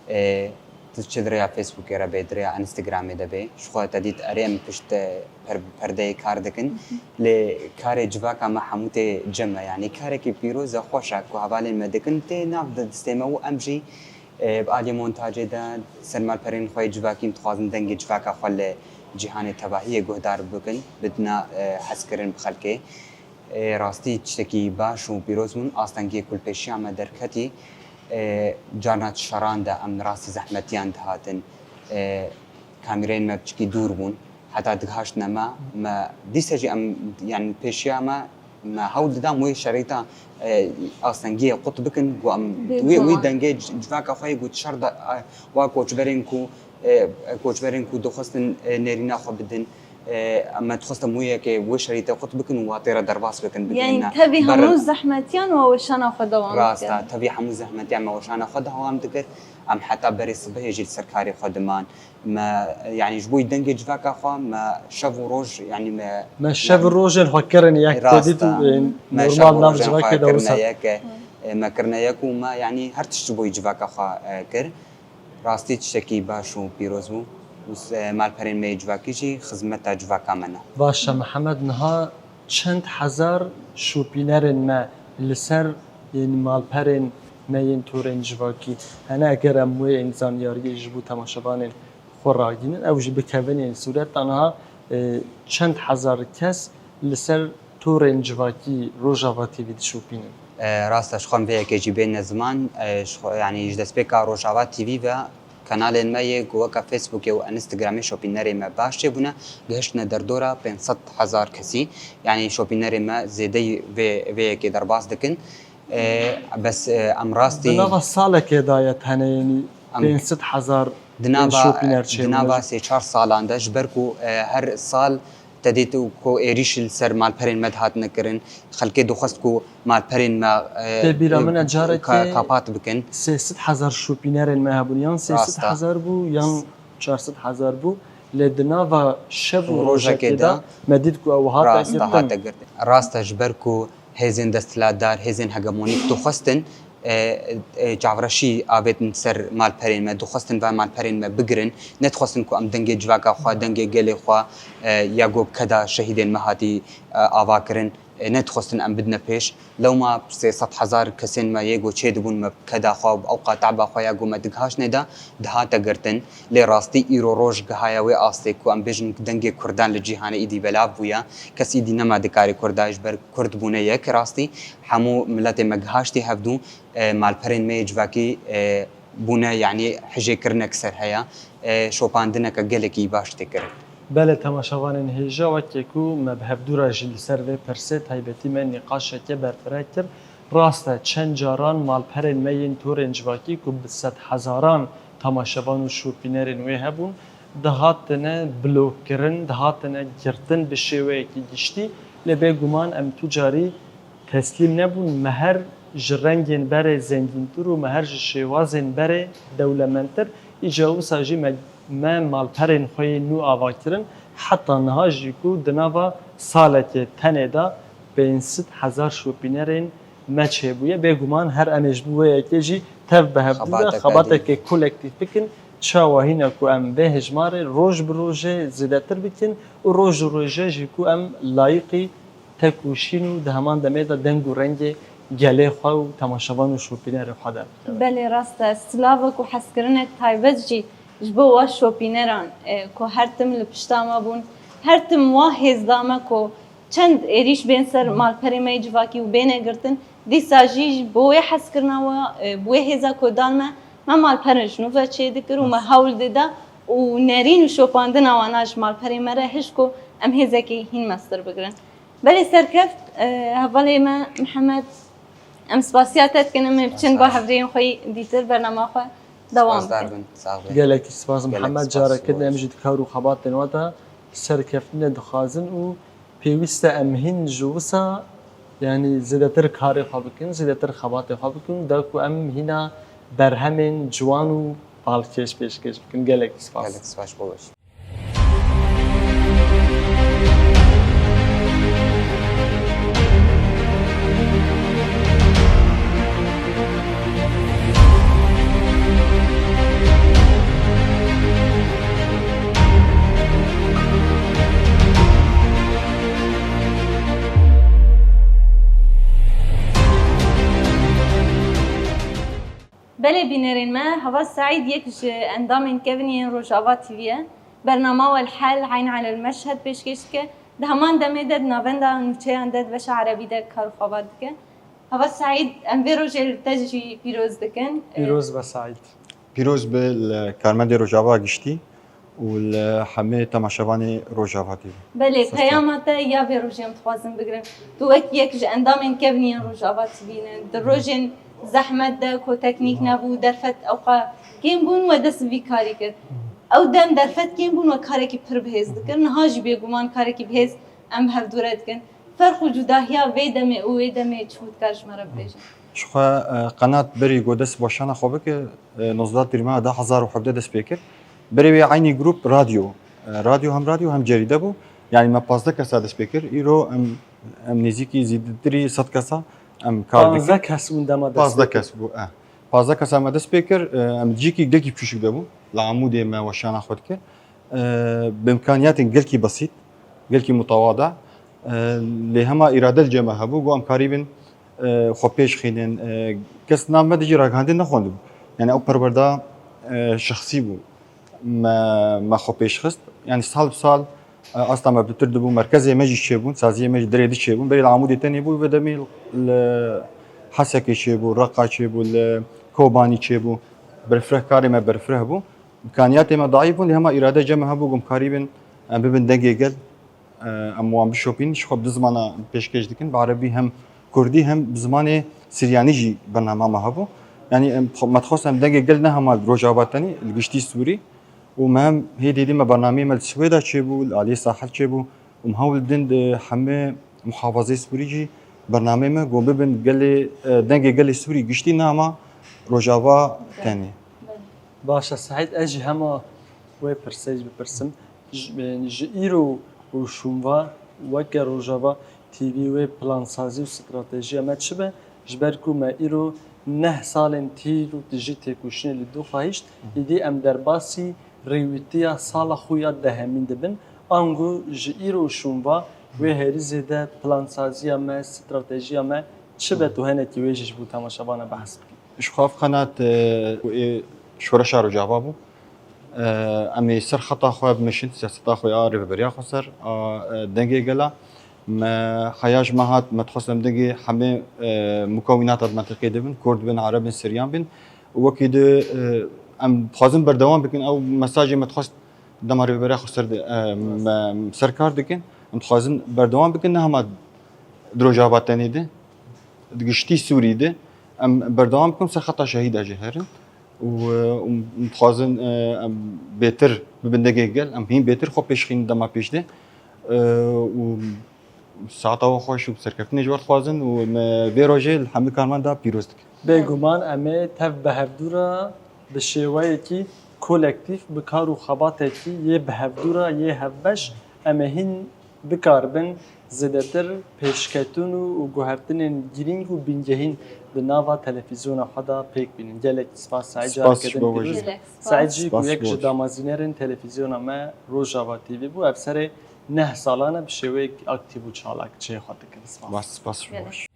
E, tu çi di rêya Facebookê re bê, di rêya Instagramê de bê, ji xwe te dît erê em pişt, e, per-, perdeyê kar dikin. Lê karê civaka me hemû tê cem e. Yanî karekî pîroz e, xweş e ku hevalên me dikin, tê nav de distê me û em jî, e, bi aliyê montacê de ser malperên xwe yê civakî em dixwazin dengê civaka xwe li cîhanê tevahiyê guhdar bikin, bidina, e, hezkirin bi xelkê. Ê, rastî tiştekî baş û pîroz bûn. Astengiyê ku li pêşiya me derketî, ê, carna di şeran de em rastî zehmetiyan dihatin. Ê, kamîreyên me piçikî dûr bûn. Heta digihaştine me, me dîse jî em, yani pêşiya me, me hewl didam wê şerîta, ê, astengiyê qut bikin, ku em wî, wî dengê c-, civaka xwe yê ku şer de, e, wa koçberên ku e, koçberên ku dixwestin, e, nêrîna xwe bidin, e, me dixwestin wê yekê wê şerîtê qut bikin û wa tê re derbas bikin, bigihîne. Yani tevî hemû zehmetiyan we weşana xwe dewam dikir. Rast e, tevî hemû zehmetiyan me weşana xwe dewam dikir. Em heta berê sibehê jî li ser karê xwe diman. Me, yani ji bo dengê civaka xwe me şev û roj, yani me, me şev û rojên xwe kirin yek, te dît û, e, normal nav civakê de wisa. Yek, e, me kirine yek û me, yani her tişt ji bo civaka xwe, e, kir. Rastî tiştekî baş û pîroz bû û se-, malperên me yê civakî jî xizmeta civaka me ne. Baş e Mihemed, niha çend hezar şopînerên me li ser yên malperên me yên torên civakî hene, eger em wê yên zanyariyê ji bo temaşevanên xwe ragînin, ew jî bikevin yên sûret de niha, e, çend hezar kes li ser torên civakî Rojava T V dişopînin? E, rast e, ji xwe em vê yekê jî bêne ziman. E, ji xwe, yanî ji destpêka Rojava T V ve kanalên me yê ku weke Facebookê û Instagramê şopînerê me baş çêbûne, gihiştine derdora pênc sed hezar kesî. Yanî şopînerê me zêdeyî vê, vê yekê derbas dikin. E, bes, e, em rastî. Di nava salekê de ye tenê, yanî em pênc sed hezar di nava, şopîner çêbûne. Di nava sê çar salan de, ji ber ku, e, her sal te dît û ku êrîş li ser malperên me dihatine kirin, xelkê dixwest ku malperên me, e, tê bîra min e, e, carekê ka-, kapat bikin. Sê sed hezar şopînerên me hebûn, yan sê sed hezar bû, yan çar sed hezar bû, lê di nava şev û rojekê de me dît ku ew hate girtin. Rast e, ji ber ku hêzên desthilatdar, hêzên hegemonîk dixwestin, e, e, çavreşî avêtin ser malperên me, dixwestin va malperên me bigirin, nedixwestin ku em dengê civaka xwe, dengê gelê xwe, e, ya ku bi keda şehîdên me hatî, e, ava kirin, e, nedixwestin em bidine pêş. Lewma sê sed hezar kesên me yê ku çêdibûn me bi keda xwe û bi ewqa te'ba xwe ya ku me digihaştine de, dihate girtin. Lê rastî îro roj gihaya wê astê ku em bêjin dengê Kurdan li cîhanê îdî belav bûye. Kes îdî nema dikarê Kurda ji ber Kurd bûne yek. Rastî hemû miletê me gihaştî hevdû, e, malperên me yê civakî, e, bûne, yanî hijêkirinek ser heye, e, şopandineke gelekî baş tê kirin. Belê, temaşevanên hêja, wekî ku me bi hevdû re jî li ser vê pirsê taybetî me nîqaşeke berfireh kir. Rast e, çend caran malperên me yên torên civakî ku bi sedhezaran temaşevan û şopînerên wê hebûn, dihatine blokkirin, dihatine girtin bi şêweyekî giştî, lê bêguman em tu carî teslîm nebûn. Me her ji rengên berê zengîntir û me her ji şêwazên berê dewlemendtir. Îca wisa jî me, me malperên xwe yê nû ava kirin. Heta niha jî ku di nava salekê tenê de pênc sed hezar şopînerên me çêbûye. Bêguman her em ê ji bo wê yekê jî tev bi hev de Xebateke xebateke dî. kolektîf bikin. Çawa hîna ku em vê hejmarê roj bi rojê zêdetir bikin û roj bi rojê jî ku em layîqî tekoşîn û di heman demê de deng û rengê gelê xwe û temaşevan û şopînerê xwe derbikevin. Belê, rast e. Silavek û hezkirinek taybet jî ji bo we şopîneran, e, ku her tim li pişta me bûn, her tim wa hêz da me ku çend êrîş bên ser malperê me yê civakî û bêne girtin. Dîsa jî ji bo wê hezkirina we, e, bi wê hêza ku dan me, me malperên ji nû ve çêdikir û me hewl dida û nerîn û şopandina wana ji malperê me re hişk ku em hêzekî hîn mestir bigirin. Belê serkeft, e, hevalê me Mihemed, em spasiya te dikin, em ê biçin ba hevrêyên xwe yî dîtir bernama xwe dewam bikin. Spasdar bin, sax bin. Gelekî spas Mihemed, careke din em jî di kar û xebatên we de serkeftinê dixwazin û pêwîst e em hîn ji wisa, yanî zêdetir karê xwe bikin, zêdetir xebatê xwe bikin, da ku em hîna berhemên ciwan û balkêş pêşkêş bikin. Gelekî spas. Gelek spas, xweş. Belê bînerên me, Heval Seîd yek ji endamên kevin yên Rojava T V ye. Bernama We El Hel Eyn Elel Meşhed pêşkêş dike. Di heman demê de di navenda nûçeyan de di beşa erebî de kar û xebat dike. Heval Seîd, em vê rojê li te jî pîroz dikin. Pîroz be Seîd. Pîroz be li karmendê Rojava giştî û li hemê temaşevanê Rojava T V. Belê, peyama te ya vê rojê em dixwazin bigirin. Tu wek yek ji endamên kevnî yên Rojava T V ne. Di rojên zehmet de ku teknîk nebû, derfet ewqa kêm bûn, we dest bi vî karî kir. Ew dem derfet kêm bûn, we karekî pir bihêz dikir. Niha jî bêguman karekî bihêz em bi hevdû re dikin. Ferq û cudahiya vê demê û wê demê çi bû, dikar ji me re bibêje? Ji xwe, e, qenat berî ku dest bi weşana xwe bike, e, nozdeh Tîrmeha du hezar û hevdeh dest pê kir. Berê wê eynî grup radyo. E, radyo hem radyo hem cerîde bû. Yanî me pazdeh kesa dest pê kir. Îro em, em nêzîkî zêdetirî sed kesa em kar dikin. Pazdeh kes bûn dema dest pê kir. Pazdeh kes bû, e. Pazdeh kesa me dest pê kir. E, em cîkî gelkî biçûçik de bû. Li Amûdê me weşana xwe dikir. E, bi imkaniyatên gelkî besît, gelkî mutewada, e, lê hema îrade li cem me hebû, ku em karîbin, e, xwe pêş xînin. E, kes nav me de jî ragihandin nexwendibû. Yani ew perwerda, e, şexsî bû. Me, me xwe pêş xist. Yani sal bi sal, e, asta me bitir dibû. Merkezê me jî çêbûn, saziyê me jî derê di çêbûn. Berê li Amûdê tenê bû, vê demê li Hesekê çêbû, Reqa çêbû, li Kobanî çêbû. Berfireh, karê me berfireh bû. Îmkaniyatê me daîf bûn, lê hema îrade cem me hebû, ku em karîbin, em bibin dengê gel, e, em wan bişopînin, ji xwe bi du zimana pêşkêş dikin, bi erebî hem kurdî hem bi zimanê siryanî jî bernama me hebû. Yanî em, me dixwest em dengê gel ne hema li Rojava tenê, li giştî Sûrî û me hem hê dêdî me bernameyê me li Swêda çêbû, li aliyê sahil çêbû. Û em hewl didin di hemê muhafazê Sûrî jî bernameyê me ku bibin gelê, e, dengê gelê Sûrî giştî, ne hema Rojava tenê. Baş e Seîd, ez jî hema wê pirsê jî bipirsim. Ji, ji îro û şûnva weke Rojava T V wê plansazî û stratejiya me çi be? Ji ber ku me îro neh salên tîr û tijî têkoşînê li dû xwe hişt, îdî em derbasî rêwîtiya sala xwe ya dehemîn dibin. Ango ji îro û şûnva Wê herî zêde plansaziya me, stratejiya me çi be, tu henekî wê jî ji bo temaşevana behs bikî? Ji xwe ev qenat, e, ku ê şoreşa Rojava bû. E, em ê ser xeta xwe bimeşin, siyaseta xwe ya rêveberiya xweser a, e, dengê gela. Me heya ji me hat, me dixwest em dengê hemê, e, mukawînata di mentiqê de bin, Kurd bin, Ereb bin, Siryan bin. Û wekî di, e, em dixwazin berdewam bikin, ew mesajê me dixwest dema rêveberiya xweser de, e, me, ser kar dikin. Em dixwazin berdewam bikin, ne hema di Rojava tenê de, di giştî Sûrî de. Em berdewam bikin, ser xeta şehîda jî herin. Û, e, û dixwazin, e, em bêtir bibin dengê gel, em hîn bêtir xwe pêşxînin dema pêş de. E, û saeta we xweş û serkeftinê ji we dixwazin û me vê rojê li hemî karmenda pîroz dikin. Bêguman em ê tev bi hevdû re bi şêweyekî kolektîf, bi kar û xebatekî yê bi hevdû re yê hevbeş, em ê hîn bikaribin zêdetir pêşketin û, û guhertinên girîng û bingehîn di nava televîzyona xwe de pêk bînin. Gelek spas Seîd, Spas careke ji din bo we pîroz jî. Gelek spas. Seîd jî ku Spas yek ji bo we. Damezrînerên televîzyona me Rojava T V bû, ev serê neh salan e bi şêweyek aktîf û çalak çê xwe dikin. Spas. Spas, spas ji bo we. Gelek.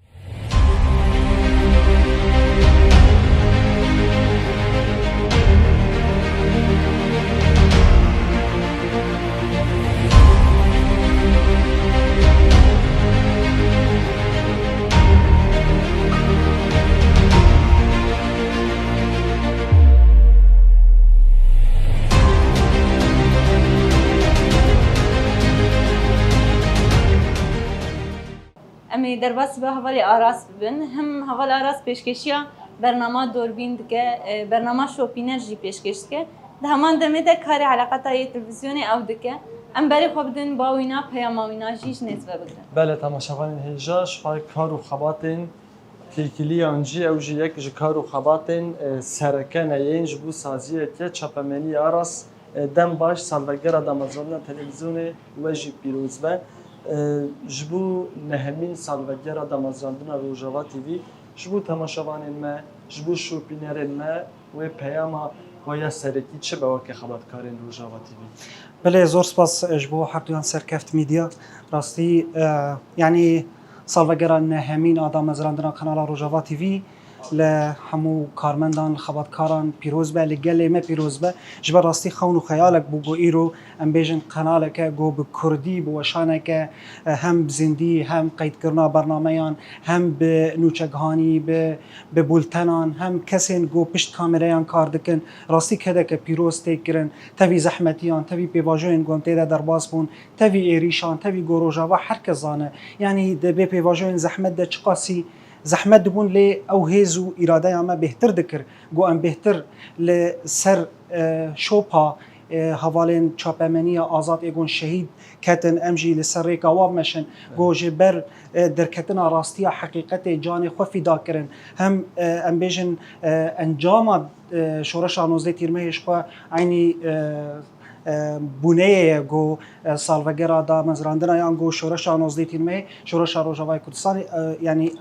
Em ê derbasî ba hevalê Aras bibin. Him heval Aras pêşkêşiya bernama Dorbîn dike, e, bernama Şopîner jî pêşkêş dike. Di heman demê de karê eleqata yê televîzyonê ew dike. Em berê xwe bidin ba wîna, peyama wîna jî ji nêz ve bigirin. Belê, temaşevanên hêja, ji xwe kar û xebatên têkiliyan jî, ew jî yek ji kar û xebatên, e, sereke ne yên ji bo saziyeke çapemenî Aras. E, dem baş, salvegera damezrandina televîzyonê we jî pîroz be. E, ji bo nehemîn salvegera damezrandina Rojava T V, ji bo temaşevanên me, ji bo şopînerên me wê peyama we ya serekî çi be weke xebatkarên Rojava T V? Belê, zor spas ji bo herduyan Serkeft Media. Rastî, e, yanî salvegera nehemîn a damezrandina kanala Rojava T V li hemû karmendan, li xebatkaran pîroz be, li gelê me pîroz be. Ji ber rastî xewn û xeyalek bû ku îro em bêjin kanaleke ku bi kurdî, bi weşaneke, e, hem bi zindî, hem qeydkirina bernameyan, hem bi nûçegihanî, bi, bi bultenan, hem kesên ku pişt kamereyan kar dikin, rastî kedeke pîroz tê kirin. Tevî zehmetiyan, tevî pêvajoyên ku em tê de derbas bûn, tevî êrîşan, tevî ku Rojava her kes zane. Yanî di bê pêvajoyên zehmet de çiqasî zehmet dibûn, lê ew hêz û îradeya me bêhtir dikir. Ku em bêhtir li ser, e, şopa, e, hevalên çapemeniya azad ê gon şehîd ketin, em jî li ser rêka wan meşin. Ku ji ber, e, derketina rastiya heqîqetê canê xwe fîda kirin. Hem, e, em bêjin, e, encama, e, şoreşa nozdeh Tîrmehê ji xwe eynî, e, e, bûneyê ye ku, e, salvegera damezrandina yan ku şoreşa nozdeh Tîrmehê, şoreşa Rojavayê Kurdistanê, e, yanî, e,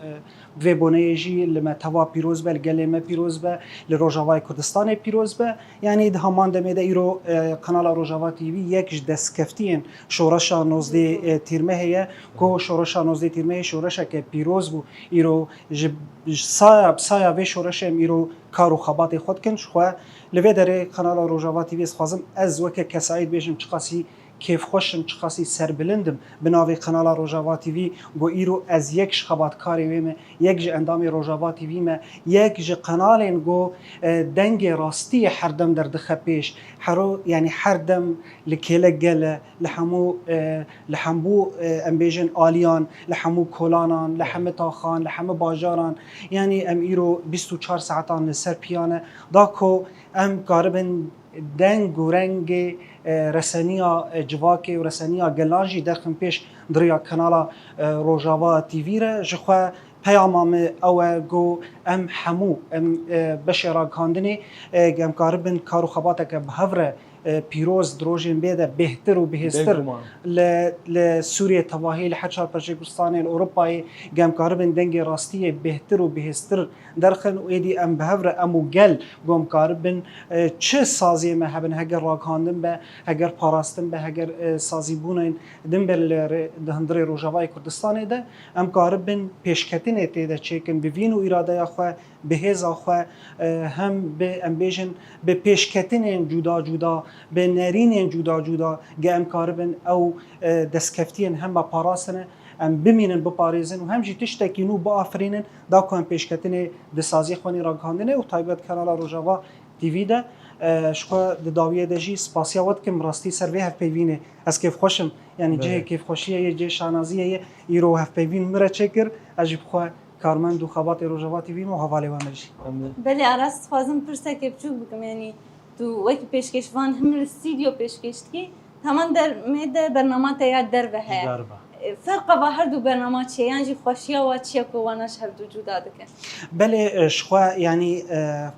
bi vê boneyê jî li me teva pîroz be, li gelê me pîroz be, li Rojavayê Kurdistanê pîroz be. Yanî di heman demê de îro, e, kanala Rojava T V yek ji destkeftiyên şoreşa nozdeh, e, Tîrmehê ye ku şoreşa nozdeh Tîrmehê şoreşeke pîroz bû. Îro ji, ji saya, bi saya vê şoreşê em îro kar û xebatê xwe dikin. Ji xwe li vê derê kanala Rojava T V ez dixwazim ez weke kesayî bêjim çiqasî kêfxweş im, çiqasî serbilind im bi navê kanala Rojava T V. Ku îro ez yek ji xebatkarê wê me, yek ji endamê Rojava T V me, yek ji kanalên ku, e, dengê rastiyê herdem derdixe pêş. Hero, yanî herdem li kêlek gel e, li hemû, e, li hembû, e, em bêjin aliyan, li hemû kolanan, li hemî taxan, li hemî bajaran. Yanî em îro bîst û çar saetan li ser piya ne. Da ku em karibin deng û rengê, e, reseniya, e, civakê û reseniya gelan jî derxin pêş di riya kanala, e, Rojava T V re. Ji xwe peyama me ew e ku em hemû, em, e, beşê ragihandinê, e, em karibin kar û xebateke bi hev re e, pîroz di rojên bê de bêhtir û bihêztir Bêguman. li, li Sûriyê tevahî, li her çar parçeyê Kurdistanê, li Ewropayê, ge em karibin dengê rastiyê bêhtir û bihêztir derxin û êdî em bi hev re, em û gel, ku em karibin, e, çi saziyê me hebin, heger ragihandin be, heger parastin be, heger, e, sazîbûnên din be li rê-, di hundirê Rojavayê Kurdistanê de, em karibin pêşketinê tê de çêkin, bi vîn û îradeya xwe, bi hêza xwe, e, hem bi, em bêjin, bi pêşketinên cuda cuda, bi nerînên cuda cuda, ge em karibin ew, e, destkeftiyên hema parastine, em bimînin, biparêzin û hem jî tiştekî nû biafirînin, da ku em pêşketinê di saziyê xwe nî ragihandinê û taybet kanala Rojava T V de, e, ji xwe di dawiyê de jî spasiya we dikim, rastî ser vê hevpeyvînê ez kêfxweş im. Yanî Belê. cihê kêfxweşiyê ye, cihê şanaziyê ye. Îro hevpeyvîn min re çêkir, ez jî bi xwe karmend û xebatê Rojava T V me û hevalê we me jî. Em ê Belê Aras, dixwazim pirsekê biçûk bikim, yanî tu wekî pêşkêşvan him li stûdyo pêşkêş dikî, heman der-, mê de bernama te ya derve heye. Derve. E, ferqa va her du bernama çi ye? Yan jî xweşiya wa çi ye ku wana ji hev du cuda dike? Belê, e, ji xwe, yanî, e,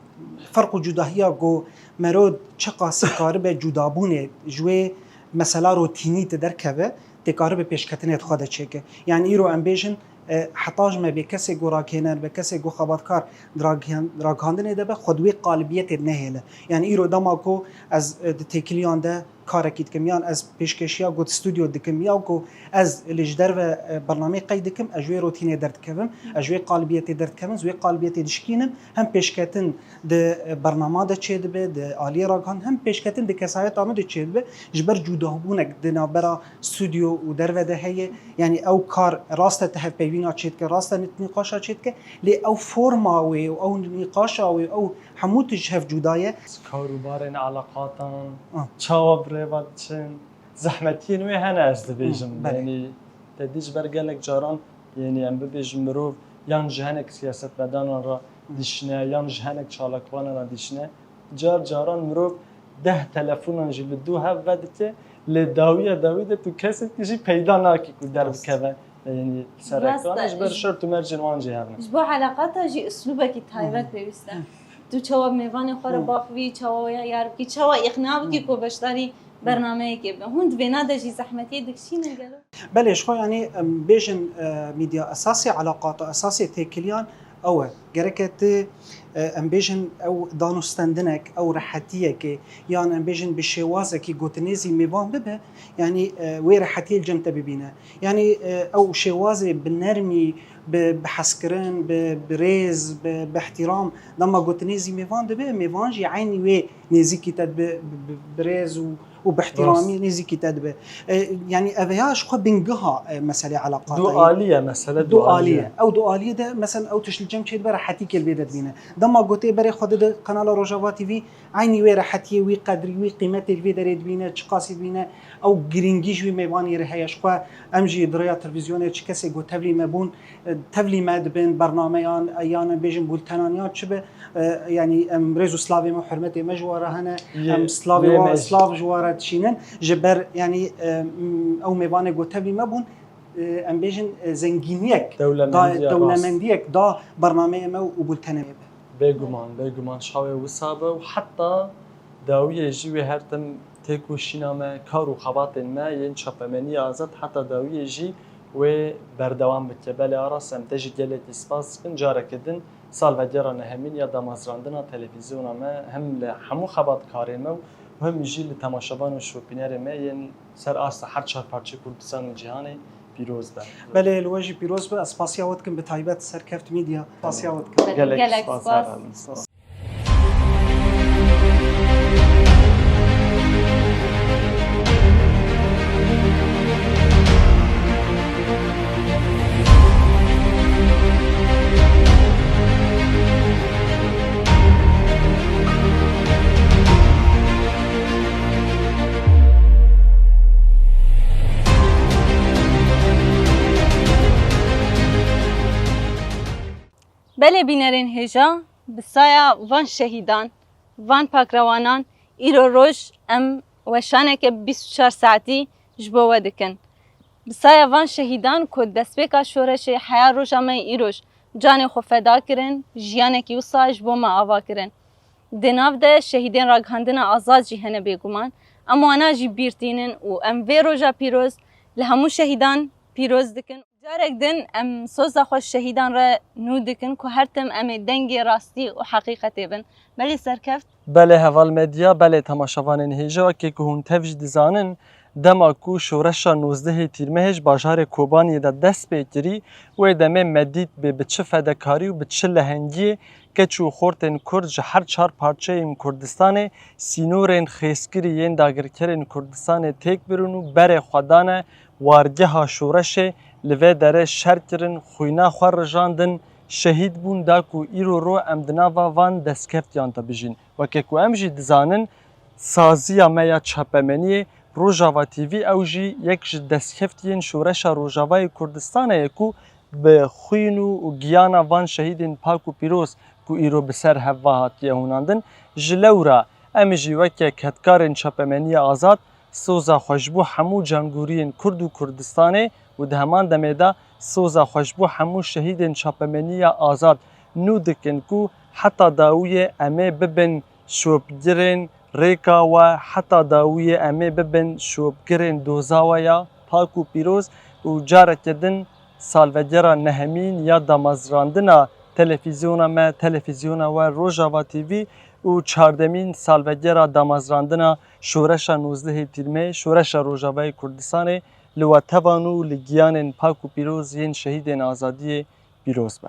ferq û cudahiya ku mero çiqasî karibe cudabûnê ji wê mesela rotînî te derkeve, tê karibe pêşketinê xwe de çêke. Yanî îro em bêjin, e, heta ji me bê kesê ku ragihaner be, kesê ku xebatkar di ragihan-, ragihandinê de be, xwe di wê qalibiyetê nehêle. Yanî îro dema ku ez, e, di têkiliyan de karekî dikim, yan ez pêşkêşiya ku di stûdyo dikim, ya ku ez li ji derve, e, bernameyê qeyd dikim, ez ji wê rotînê derdikevim, ez ji wê qalibiyetê derdikevim, ji wê qalibiyetê dişkînim, hem pêşketin di, e, bernama de çêdibe, di aliyê ragihan, hem pêşketin di kesayeta min de çêdibe, ji ber cudabûnek di navbera stûdyo û derve de heye. Yanî ew kar rast e, te hevpeyvîna çêdike, rast e, nîqaşa çêdike, lê ew forma wê û ew nîqaşa wê û ew hemû tişt ji hev cuda ye. Karûbarên eleqatan, Ah. çawa bi rê ve diçin, zehmetiyên wê hene, ez dibêjim. Hı, belê. Yanî te dî ji ber gelek caran, yanî em bibêjin mirov yan ji hinek siyasetmedanan re Hı. dişine, yan ji hinek çalakvanan re dişine. Car caran mirov deh telefonan jî li dû hev vedike, lê dawiya dawî de tu kesekî jî peyda nakî ku Rast. derbikeve, yanî ser Rast ekran e, ji ber ji şert û mercên wan jî hevne. Ji bo eleqata jî uslûbekî taybet Hı. pêwîst e. Hı. Tu çawa mêvanê xwe re Hı. bavî, çawa ya yar bikî, çawa îqna bikî Hı. ku beşdarî bernameyekê bibe. Hûn di vêna de jî zehmetiyê dikişînin gelo? Belê, ji xwe, yanî, em bêjin, e, medya esasê eleqata, esasê têkiliyan ew e. Gereke tu, e, em bêjin ew danûstendinek, ew rehetiyekê, yan em bêjin bi şêwazekî gotinêzî mêvan bibe, yanî, e, wê rehetiyê li cem te bibîne. Yanî, e, ew şêwazê bi nermî, bi, bi hezkirin, bi, bi rêz, bi, bi ihtiram, dema gotinêzî mêvan dibe, mêvan jî eynî wê nêzîkî te dibe, bi, bi, bi rêz û û bi ihtiramî Rast. nêzîkî te dibe. E, yanî ev ya ji xwe bingiha, e, meselê eleqata Du ye. alî ye mesele, Du du alî alî ye. ye. Ew du alî ye de, mesela ew tişt li cem çêdibe, rehetîkê li vê de dibîne. Dema gotê berê xwe dide kanala Rojava T V, eynî wê rehetiyê, wî qedrî, wî qîmetê li vê derê dibîne, çiqasî dibîne, ew girîngî ji wî mêvanê re heye. Ji xwe em jî di rêya televîzyonê çi kesê ku tevlî me bûn, e, tevlî me dibin, bernameyan, e, yan em bêjin bultenan yan çi be, e, yanî em rêz û slavê me, hurmetê me ji we re hene, Yê, em slavê yê wan, me jî. slav ji we re dişînin, ji ber, yanî, e, m-, ew mêvanê ku tevlî me bûn, e, em bêjin, e, zengîniyek, Dewlemendiya da, rast. dewlemendiyek da bernameyê me û bultenê me. Bêguman, bêguman çawa wisa be û heta dawiyê jî wê her tim têkoşîna me, kar û xebatên me yên çapemeniya azad heta dawiyê jî wê berdewam bike. Belê Aras, em te jî gelekî spas dikin. Careke din salvegera nehemîn ya damezrandina televîzyona me hem li hemû xebatkarê me û hem jî li temaşevan û şopînerê me yên ser asta her çar parçeyê Kurdistan û cîhanê pîroz be. Belê, li we jî pîroz be. Ez spasiya we dikim, bi taybet Serkeft Media. Spasiya we dikim. Gelek Gelek spas, spas. Sağ olun. Belê bînerên hêja, bi saya van şehîdan, van pakrewanan, îro roj em weşaneke bîst û çar saetî ji bo we dikin. Bi saya van şehîdan ku destpêka şoreşê heya roja me îroj canê xwe feda kirin, jiyanekî wisa ji bo me ava kirin. Di nav de şehîdên ragihandina azad jî hene bêguman. Em wana jî bîr tînin û em vê roja pîroz li hemû şehîdan pîroz dikin. Carek din em soza xwe şehîdan re nû dikin ku her tim em ê dengê rastî û heqîqetê bin. Belê Serkeft. Belê Heval Medya, belê temaşevanên hêja, wekî ku hûn tev jî dizanin, dema ku şoreşa nozdehê Tîrmehê ji bajarê Kobaniyê de dest pê kirî, wê demê me dît bê bi çi fedekarî û bi çi lehengiyê keç û xortên Kurd ji her çar parçeyên Kurdistanê sînorên xêzkirî yên dagirkerên Kurdistanê têk birin û berê xwe dane wargeha şoreşê, li vê derê şer kirin, xwîna xwe rijandin, şehîd bûn, da ku îro ro em di nava van destkeftiyan de bijîn. Weke ku em jî dizanin, saziya me ya çapemeniyê Rojava T V, ew jî yek ji destkeftiyên şoreşa Rojavayê Kurdistanê ye ku bi xwîn û, û giyana van şehîdên pak û pîroz ku îro bi ser hev ve hatiye hûnandin, ji lewra em jî weke kedkarên çapemeniya azad soza xwe ji bo hemû cangoriyên Kurd û Kurdistanê û di heman demê de soza xwe ji bo hemû şehîdên çapemeniya azad nû dikin ku heta dawiyê em ê bibin şopgirên rêka we, heta dawiyê em ê bibin şopgirên doza we ya pak û pîroz û careke din salvegera nehemîn ya damezrandina televîzyona me, televîzyona we Rojava T V û çardemîn salvegera damezrandina şoreşa nozdehê Tîrmê, şoreşa Rojavayê Kurdistanê li we tevan û li giyanên pak û pîroz yên şehîdên azadiyê pîroz be.